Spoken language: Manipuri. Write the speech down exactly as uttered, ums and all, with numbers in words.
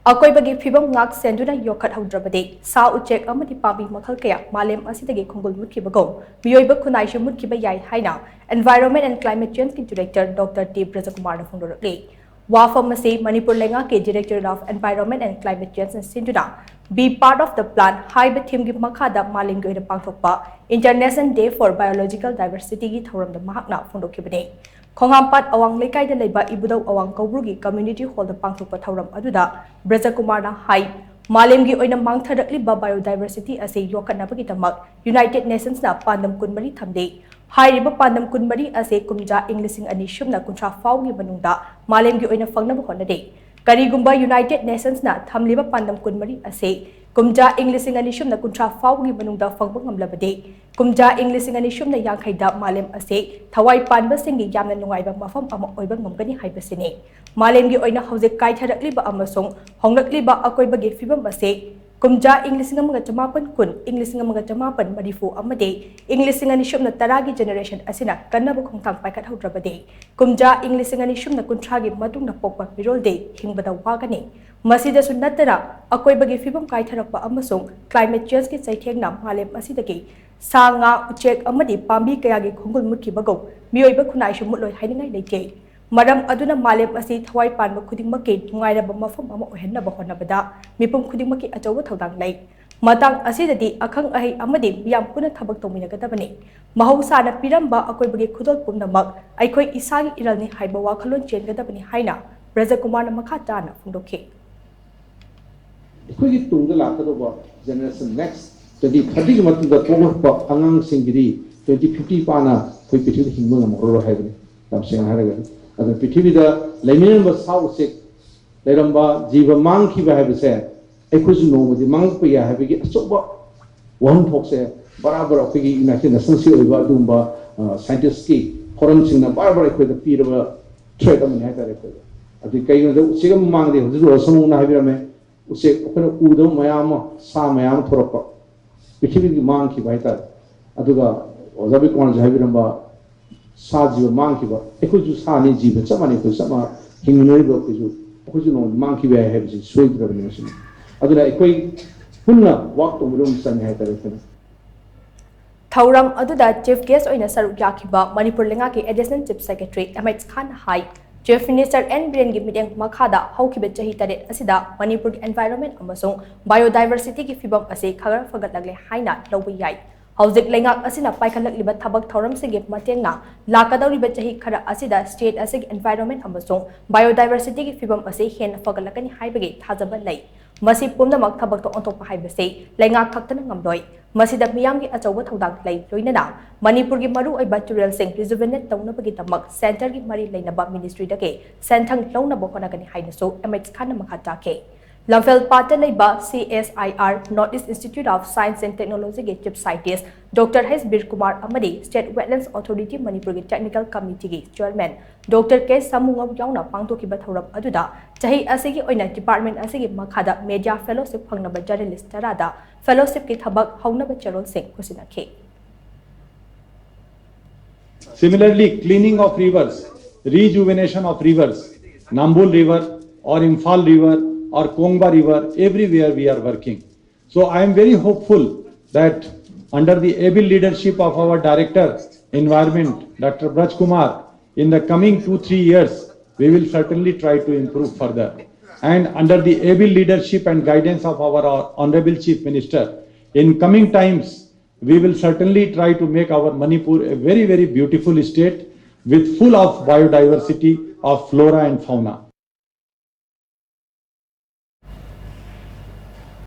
ꯑꯀꯣꯏꯕꯒꯤ ꯐꯤꯕꯝ ꯉꯥꯛ ꯁꯦꯟꯗꯨꯅ ꯌꯣꯛꯈꯠꯍꯧꯗ꯭ꯔꯕꯗꯤ ꯁꯥ ꯎꯆꯦꯛ ꯑꯃꯗꯤ ꯄꯥꯝꯕꯤ ꯃꯈꯜ ꯀꯌꯥ ꯃꯥꯂꯦꯝ ꯑꯁꯤꯗꯒꯤ ꯈꯣꯡꯒꯨꯜ ꯃꯨꯠꯈꯤꯕꯒꯨꯝ ꯃꯤꯑꯣꯏꯕ ꯈꯨꯟꯅꯥꯏꯁꯨ ꯃꯨꯠꯈꯤꯕ ꯌꯥꯏ ꯍꯥꯏꯅ Environment and Climate Changeꯀꯤ Director Doctor T ꯕ꯭ꯔꯖꯀꯨꯃꯥꯔꯅ ꯐꯣꯡꯗꯣꯔꯛꯂꯤ꯫ ꯋꯥꯐꯝ ꯑꯁꯤ ꯃꯅꯤꯄꯨꯔ ꯂꯩꯉꯥꯛꯀꯤ Directorate of Environment and Climate Changeꯅ ꯁꯤꯟꯗꯨꯅ Be Part of the Plan ꯍꯥꯏꯕ themeꯒꯤ ꯃꯈꯥꯗ ꯃꯥꯂꯦꯝꯒꯤ ꯑꯣꯏꯅ ꯄꯥꯡꯊꯣꯛꯄ International Day for Biological Diversityꯒꯤ ꯊꯧꯔꯝꯗ ꯃꯍꯥꯛꯅ ꯐꯣꯡꯗꯣꯛꯈꯤꯕꯅꯤ꯫ ꯈꯣꯡꯍꯥꯝꯄꯥꯠ ꯑꯋꯥꯡ ꯂꯩꯀꯥꯏꯗ ꯂꯩꯕ ꯏꯕꯨꯙꯧ ꯑꯋꯥꯡ ꯀꯧꯕ꯭ꯔꯨꯒꯤ community hallꯗ ꯄꯥꯡꯊꯣꯛꯄ ꯊꯧꯔꯝ ꯑꯗꯨꯗ ꯕ꯭ꯔꯖꯀꯨꯃꯥꯔꯅ ꯍꯥꯏ, ꯃꯥꯂꯦꯝꯒꯤ ꯑꯣꯏꯅ ꯃꯥꯡꯊꯔꯛꯂꯤꯕ biodiversity ꯑꯁꯤ ꯌꯣꯛꯈꯠꯅꯕꯒꯤꯗꯃꯛ United Nationsꯅ ꯄꯥꯟꯗꯝ ꯀꯨꯟꯃꯔꯤ ꯊꯝꯂꯤ꯫ ꯍꯥꯏꯔꯤꯕ ꯄꯥꯟꯗꯝ ꯀꯨꯟꯃꯔꯤ ꯑꯁꯤ ꯀꯨꯝꯖꯥ ꯏꯪ ꯂꯤꯁꯤꯡ ꯑꯅꯤ ꯁꯨꯞꯅ ꯀꯨꯟꯊ꯭ꯔꯥ ꯐꯥꯎꯒꯤ ꯃꯅꯨꯡꯗ ꯃꯥꯂꯦꯝꯒꯤ ꯑꯣꯏꯅ ꯐꯪꯅꯕ ꯍꯣꯠꯅꯔꯤ꯫ ꯀꯔꯤꯒꯨꯝꯕ United Nationsꯅ ꯊꯝꯂꯤꯕ ꯄꯥꯟꯗꯝ ꯀꯨꯟꯃꯔꯤ ꯑꯁꯤ ꯀꯨꯝꯖꯥ ꯏꯪ ꯂꯤꯁꯤꯡ ꯑꯅꯤ ꯁꯨꯞꯅ ꯀꯨꯟꯊ꯭ꯔꯥ ꯐꯥꯎꯒꯤ ꯃꯅꯨꯡꯗ ꯐꯪꯕ ꯉꯝꯂꯕꯗꯤ, ꯀꯨꯝꯖꯥ ꯏꯪ ꯂꯤꯁꯤꯡ ꯑꯅꯤ ꯁꯨꯞꯅ ꯌꯥꯡꯈꯩꯗ ꯃꯥꯂꯦꯝ ꯑꯁꯤ ꯊꯋꯥꯏ ꯄꯥꯟꯕꯁꯤꯡꯒꯤ ꯌꯥꯝꯅ ꯅꯨꯡꯉꯥꯏꯕ ꯃꯐꯝ ꯑꯃ ꯑꯣꯏꯕ ꯉꯝꯒꯅꯤ ꯍꯥꯏꯕꯁꯤꯅꯤ꯫ ꯃꯥꯂꯦꯝꯒꯤ ꯑꯣꯏꯅ ꯍꯧꯖꯤꯛ ꯀꯥꯏꯊꯔꯛꯂꯤꯕ ꯑꯃꯁꯨꯡ ꯍꯣꯡꯂꯛꯂꯤꯕ ꯑꯀꯣꯏꯕꯒꯤ ꯐꯤꯕꯝ ꯑꯁꯤ ꯀꯨꯝꯖꯥ ꯏꯪ ꯂꯤꯁꯤꯡ ꯑꯃꯒ ꯆꯃꯥꯄꯟ ꯀꯨꯟ, ꯏꯪ ꯂꯤꯁꯤꯡ ꯑꯃꯒ ꯆꯃꯥꯄꯟ ꯃꯔꯤꯐꯨ ꯑꯃꯗꯤ ꯏꯪ ꯂꯤꯁꯤꯡ ꯑꯅꯤ ꯁꯨꯞꯅ ꯇꯔꯥꯒꯤ generation ꯑꯁꯤꯅ ꯀꯟꯅꯕ ꯈꯣꯡꯊꯥꯡ ꯄꯥꯏꯈꯠꯍꯧꯗ꯭ꯔꯕꯗꯤ, ꯀꯨꯝꯖꯥ ꯏꯪ ꯂꯤꯁꯤꯡ ꯑꯅꯤ ꯁꯨꯞꯅ ꯀꯨꯟꯊ꯭ꯔꯥꯒꯤ ꯃꯇꯨꯡꯗ ꯄꯣꯛꯄ ꯃꯤꯔꯣꯜꯗꯤ ꯍꯤꯡꯕꯗ ꯋꯥꯒꯅꯤ꯫ ꯃꯁꯤꯗꯁꯨ ꯅꯠꯇꯅ, ꯑꯀꯣꯏꯕꯒꯤ ꯐꯤꯕꯝ ꯀꯥꯏꯊꯔꯛꯄ ꯑꯃꯁꯨꯡ climate changeꯀꯤ ꯆꯩꯊꯦꯡꯅ ꯃꯥꯂꯦꯝ ꯑꯁꯤꯗꯒꯤ ꯁꯥ ꯉꯥ, ꯎꯆꯦꯛ ꯑꯃꯗꯤ ꯄꯥꯝꯕꯤ ꯀꯌꯥꯒꯤ ꯈꯣꯡꯒꯨꯜ ꯃꯨꯠꯈꯤꯕꯒꯨꯝ ꯃꯤꯑꯣꯏꯕ ꯈꯨꯟꯅꯥꯏꯁꯨ ꯃꯨꯠꯂꯣꯏ ꯍꯥꯏꯅꯤꯡꯉꯥꯏ ꯂꯩꯇꯦ꯫ ꯃꯔꯝ ꯑꯗꯨꯅ ꯃꯥꯂꯦꯝ ꯑꯁꯤ ꯊꯋꯥꯏ ꯄꯥꯟꯕ ꯈꯨꯗꯤꯡꯃꯛꯀꯤ ꯅꯨꯡꯉꯥꯏꯔꯕ ꯃꯐꯝ ꯑꯃ ꯑꯣꯏꯍꯟꯅꯕ ꯍꯣꯠꯅꯕꯗ ꯃꯤꯄꯨꯝ ꯈꯨꯗꯤꯡꯃꯛꯀꯤ ꯑꯆꯧꯕ ꯊꯧꯗꯥꯡ ꯂꯩ꯫ ꯃꯇꯥꯡ ꯑꯁꯤꯗꯗꯤ ꯑꯈꯪ ꯑꯍꯩ ꯑꯃꯗꯤ ꯃꯤꯌꯥꯝ ꯄꯨꯟꯅ ꯊꯕꯛ ꯇꯧꯃꯤꯟꯅꯒꯗꯕꯅꯤ꯫ ꯃꯍꯧꯁꯥꯅ ꯄꯤꯔꯝꯕ ꯑꯀꯣꯏꯕꯒꯤ ꯈꯨꯗꯣꯜ ꯄꯨꯝꯅꯃꯛ ꯑꯩꯈꯣꯏ ꯏꯁꯥꯒꯤ ꯏꯔꯜꯅꯤ ꯍꯥꯏꯕ ꯋꯥꯈꯜꯂꯣꯟ ꯆꯦꯟꯒꯗꯕꯅꯤ ꯍꯥꯏꯅ ꯕ꯭ꯔꯖꯀꯨꯃꯥꯔꯅ ꯃꯈꯥ ꯇꯥꯅ ꯐꯣꯡꯗꯣꯛꯈꯤ꯫ ꯑꯩꯈꯣꯏꯒꯤ ꯇꯨꯡꯗ ꯂꯥꯛꯀꯗꯧꯕ generation next twenty thirtyꯒꯤ ꯃꯇꯨꯡꯗ ꯄꯣꯛꯂꯛꯄ ꯑꯉꯥꯡꯁꯤꯡꯒꯤꯗꯤ twenty fifty ꯄꯥꯅ ꯑꯩꯈꯣꯏ ꯄ꯭ꯔꯤꯊꯤꯕꯤꯗ ꯍꯤꯡꯕ ꯉꯝꯃꯔꯣꯏ ꯍꯥꯏꯕꯅꯤ, ꯌꯥꯝ ꯁꯦꯡꯅ ꯍꯥꯏꯔꯒꯗꯤ꯫ ꯑꯗꯨꯅ ꯄ꯭ꯔꯤꯊꯤꯕꯤꯗ ꯂꯩꯃꯤꯟꯅꯔꯝꯕ ꯁꯥ ꯎꯆꯦꯛ, ꯂꯩꯔꯝꯕ ꯖꯤꯕ ꯃꯥꯡꯈꯤꯕ ꯍꯥꯏꯕꯁꯦ ꯑꯩꯈꯣꯏꯁꯨ ꯅꯣꯡꯃꯗꯤ ꯃꯥꯡꯂꯛꯄ ꯌꯥꯏ ꯍꯥꯏꯕꯒꯤ ꯑꯆꯧꯕ ꯋꯥꯍꯟꯊꯣꯛꯁꯦ ꯕꯔꯥꯕꯔ ꯑꯩꯈꯣꯏꯒꯤ United Nationsꯀꯤ ꯑꯣꯏꯕ ꯑꯗꯨꯒꯨꯝꯕ scientistꯀꯤ forumꯁꯤꯡꯅ ꯕꯔꯥꯕꯔ ꯑꯩꯈꯣꯏꯗ ꯄꯤꯔꯕ threat ꯑꯃꯅꯤ ꯍꯥꯏꯇꯥꯔꯦ ꯑꯩꯈꯣꯏꯗ꯫ ꯑꯗꯨ ꯀꯩꯒꯤꯅꯣꯗ ꯎꯆꯦꯛ ꯑꯃ ꯃꯥꯡꯗꯦ, ꯍꯧꯖꯤꯛ ꯔꯣꯁꯟꯃꯨꯛꯅ ꯍꯥꯏꯕꯤꯔꯝꯃꯦ, ꯎꯆꯦꯛ ꯑꯩꯈꯣꯏꯅ ꯎꯗꯕ ꯃꯌꯥꯝ ꯑꯃ, ꯁꯥ ꯃꯌꯥꯝ ꯑꯃ ꯊꯣꯔꯛꯄ, ꯄ꯭ꯔꯤꯊꯤꯕꯤꯒꯤ ꯃꯥꯡꯈꯤꯕ ꯍꯥꯏꯇꯥꯔꯦ꯫ ꯑꯗꯨꯒ ꯑꯣꯖꯥ ꯕꯤꯀ꯭ꯔꯃꯁꯦ ꯍꯥꯏꯕꯤꯔꯝꯕ ꯁꯥ ꯖꯤꯕ ꯃꯥꯡꯈꯤꯕ, ꯑꯩꯈꯣꯏꯁꯨ ꯁꯥꯅꯤ, ꯖꯤꯕ ꯆꯞ ꯃꯥꯟꯅꯩ, ꯑꯩꯈꯣꯏ ꯆꯞ ꯃꯥꯟꯅ ꯍꯤꯡꯃꯤꯟꯅꯔꯤꯕ ꯑꯩꯈꯣꯏꯁꯨ꯫ ꯑꯩꯈꯣꯏꯁꯨ ꯅꯣꯡꯃ ꯃꯥꯡꯈꯤꯕ ꯌꯥꯏ ꯍꯥꯏꯕꯁꯤ ꯁꯣꯏꯗ꯭ꯔꯕꯅꯤ꯫ ꯃꯁꯤꯅ ꯑꯗꯨꯅ ꯑꯩꯈꯣꯏ ꯄꯨꯟꯅ ꯋꯥꯛ ꯇꯧꯕꯗ ꯑꯃꯨꯛ ꯆꯪꯉꯦ ꯍꯥꯏꯇꯥꯔꯦ ꯑꯩꯈꯣꯏꯅ꯫ ꯊꯧꯔꯝ ꯑꯗꯨꯗ ꯆꯤꯐ ꯒꯦꯁ ꯑꯣꯏꯅ ꯁꯔꯨꯛ ꯌꯥꯈꯤꯕ ꯃꯅꯤꯄꯨꯔ ꯂꯩꯉꯥꯛꯀꯤ additional chief secretary M H ꯈꯥꯟꯅ ꯍꯥꯏ, ꯆꯤꯐ ꯃꯤꯅꯤꯁꯇꯔ ꯑꯦꯟ ꯕꯤꯔꯦꯟꯒꯤ ꯃꯤꯠꯌꯦꯡ ꯃꯈꯥꯗ ꯍꯧꯈꯤꯕ ꯆꯍꯤ ꯇꯔꯦꯠ ꯑꯁꯤꯗ ꯃꯅꯤꯄꯨꯔꯒꯤ ꯑꯦꯟꯚꯥꯏꯔꯣꯟꯃꯦꯟ ꯑꯃꯁꯨꯡ ꯕꯥꯏꯑꯣꯗꯥꯏꯚꯔꯁꯤꯇꯤꯒꯤ ꯐꯤꯕꯝ ꯑꯁꯤ ꯈꯔ ꯐꯒꯠꯂꯛꯂꯦ ꯍꯥꯏꯅ ꯂꯧꯕ ꯌꯥꯏ꯫ ꯍꯧꯖꯤꯛ ꯂꯩꯉꯥꯛ ꯑꯁꯤꯅ ꯄꯥꯏꯈꯠꯂꯛꯂꯤꯕ ꯊꯕꯛ ꯊꯧꯔꯝꯁꯤꯡꯒꯤ ꯃꯇꯦꯡꯅ ꯂꯥꯛꯀꯗꯧꯔꯤꯕ ꯆꯍꯤ ꯈꯔ ꯑꯁꯤꯗ ꯁ꯭ꯇꯦꯠ ꯑꯁꯤꯒꯤ ꯑꯦꯟꯚꯥꯏꯔꯣꯟꯃꯦꯟ ꯑꯃꯁꯨꯡ ꯕꯥꯏꯑꯣꯗꯥꯏꯚꯔꯁꯤꯇꯤꯒꯤ ꯐꯤꯕꯝ ꯑꯁꯤ ꯍꯦꯟꯅ ꯐꯒꯠꯂꯛꯀꯅꯤ ꯍꯥꯏꯕꯒꯤ ꯊꯥꯖꯕ ꯂꯩ꯫ ꯃꯁꯤ ꯄꯨꯝꯅꯃꯛ ꯊꯕꯛꯇ ꯑꯣꯟꯊꯣꯛꯄ ꯍꯥꯏꯕꯁꯤ ꯂꯩꯉꯥꯛ ꯈꯛꯇꯅ ꯉꯝꯂꯣꯏ꯫ ꯃꯁꯤꯗ ꯃꯤꯌꯥꯝꯒꯤ ꯑꯆꯧꯕ ꯊꯧꯗꯥꯡ ꯂꯩ, ꯂꯣꯏꯅꯅ ꯃꯅꯤꯄꯨꯔꯒꯤ ꯃꯔꯨꯑꯣꯏꯕ ꯇꯨꯔꯦꯜꯁꯤꯡ ꯔꯤꯖꯨꯚꯤꯅꯦꯠ ꯇꯧꯅꯕꯒꯤꯗꯃꯛ ꯁꯦꯟꯇꯔꯒꯤ ꯃꯔꯤ ꯂꯩꯅꯕ ꯃꯤꯅꯤꯁꯇ꯭ꯔꯤꯗꯒꯤ ꯁꯦꯟꯊꯪ ꯂꯧꯅꯕ ꯍꯣꯠꯅꯒꯅꯤ ꯍꯥꯏꯅꯁꯨ ꯑꯦꯝ ꯑꯩꯆ ꯈꯥꯟꯅ ꯃꯈꯥ ꯇꯥꯈꯤ꯫ ꯂꯝꯐꯦꯜ ꯄꯥꯠꯇ ꯂꯩꯕ C S I R, North East Institute of Science and Technology ꯒꯤ ꯆꯤꯐ ꯁꯥꯏꯟꯇꯤꯁ ꯗꯣꯛꯇꯔ ꯍꯩꯆ ꯕꯤꯔ ꯀꯨꯃꯥꯔ ꯑꯃꯗꯤ ꯁ꯭ꯇꯦꯠ ꯋꯦꯠꯂꯦꯟꯁ ꯑꯣꯊꯣꯔꯤꯇꯤ ꯃꯅꯤꯄꯨꯔꯒꯤ ꯇꯦꯛꯅꯤꯀꯦꯜ ꯀꯃꯤꯇꯤꯒꯤ ꯆꯤꯌꯔꯃꯦꯟ ꯗꯣꯛꯇꯔ ꯀꯦ ꯁꯥꯃꯨꯉꯝ ꯌꯥꯎꯅ ꯄꯥꯡꯊꯣꯛꯈꯤꯕ ꯊꯧꯔꯝ ꯑꯗꯨꯗ ꯆꯍꯤ ꯑꯁꯤꯒꯤ ꯑꯣꯏꯅ ꯗꯤꯄꯥꯔꯠꯃꯦꯟ ꯑꯁꯤꯒꯤ ꯃꯈꯥꯗ ꯃꯦꯗꯤꯌꯥ ꯐꯦꯂꯣꯁꯤꯞ ꯐꯪꯂꯕ ꯖꯔꯅꯦꯂꯤꯁ ꯇꯔꯥꯗ ꯐꯦꯂꯣꯁꯤꯞꯀꯤ ꯊꯕꯛ ꯍꯧꯅꯕ ꯆꯦꯔꯣꯜꯁꯤꯡ ꯈꯨꯠꯁꯤꯟꯅꯈꯤ꯫ Similarly, cleaning of rivers, rejuvenation of rivers, Nambul River or Imphal River or Kongba River, everywhere we are working. So I am very hopeful that under the able leadership of our Director, Environment, Doctor Braj Kumar, in the coming two, three years, we will certainly try to improve further. And under the able leadership and guidance of our Honorable Chief Minister, in coming times, we will certainly try to make our Manipur a very, very beautiful state with full of biodiversity of flora and fauna.